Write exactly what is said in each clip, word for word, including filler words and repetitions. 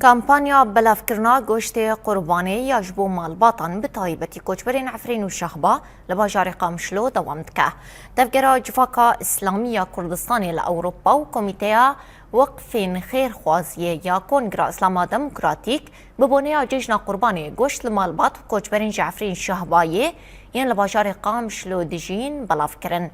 Kampanya belavkirina goştê qurbanê ya ji bo malbatan, bi taybetî koçberên Efrîn û Şehba, li bajarê Qamişlo dewam dike. Tevgera Civaka Îslamî ya Kurdistanê li Ewropa û Komîteya Weqfên Xêrxwaziyê ya Kongra Îslama Demokratîk bi boneya Cejna Qurbanê goşt li malbat û koçberên ji Efrîn Şehbayê yên li bajarê Qamişlo dijîn belav kirin.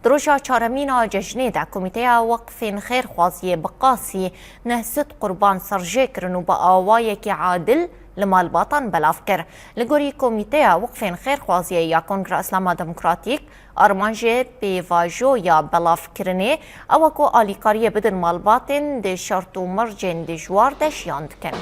Di roja çaremîn a cejnê de Komîteya Weqfên Xêrxwaziyê bi qasî neh sed qurban serjê kirin û bi awayekî adil li malbatan belav kir. Li gorî Komîteya Weqfên Xêrxwaziyê ya Kongra Îslama Demokratîk, armanjê pêvajoya belavkirinê ew e ku alîkariyê bidin malbatên di şert û mercên dijwar de jiyan dikin.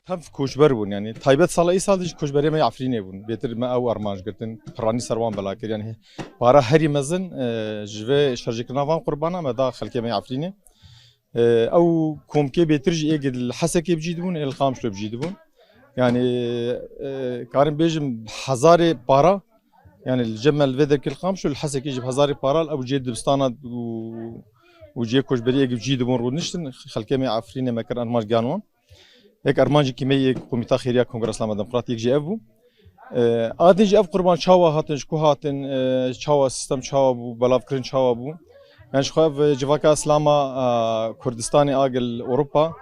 Tev koçber bûn, yanî taybet sala îsal de jî koçberê me yê Efrînê bûn. Bêtir me ew armanc girtin, piranî ser wan bela kir. Yanî para herî mezin, e, ji vê şerjêkirina van qurbana me da xelkê me yê Efrînê. E, ew komkê bêtir jî ê li Hesekê bi cî dibûn, ê li Qamişlo bi cî dibûn. Yanî, e, karim bêjim hezarê para, yanî li cem me li vê derkê li Qamişlo, li Hesekê jî bi hezarê para ew cihê dibistana û, û cihê koçberiyê bi cî dibûn rûniştin. Xelkê me Efrînê me kir armanc gihan wan. Yek armancekî me yê Komîta Xêriya Kongra Îslama Demokratîk jî ev bû. E, a din jî ev qurban çawa hatin, ji ku hatin, e, çawa sistem çawa bû, belavkirin çawa bû? Yani ji xwe ev civaka Îslama, e, Kurdistanê a gel Ewropa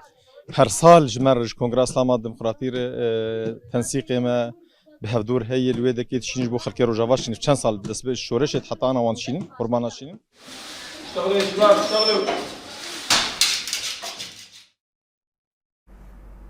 her sal ji me re, ji Kongra Îslama Demokratî re, e, tensîqê me bi hevdûr heye, li wê dekê dişînin ji bo xelkê Rojava şînin. Çend sal dest bi şoreşê heta ana wan dişînin, qurbana dişînin. Şexlê ji ber, şexlê.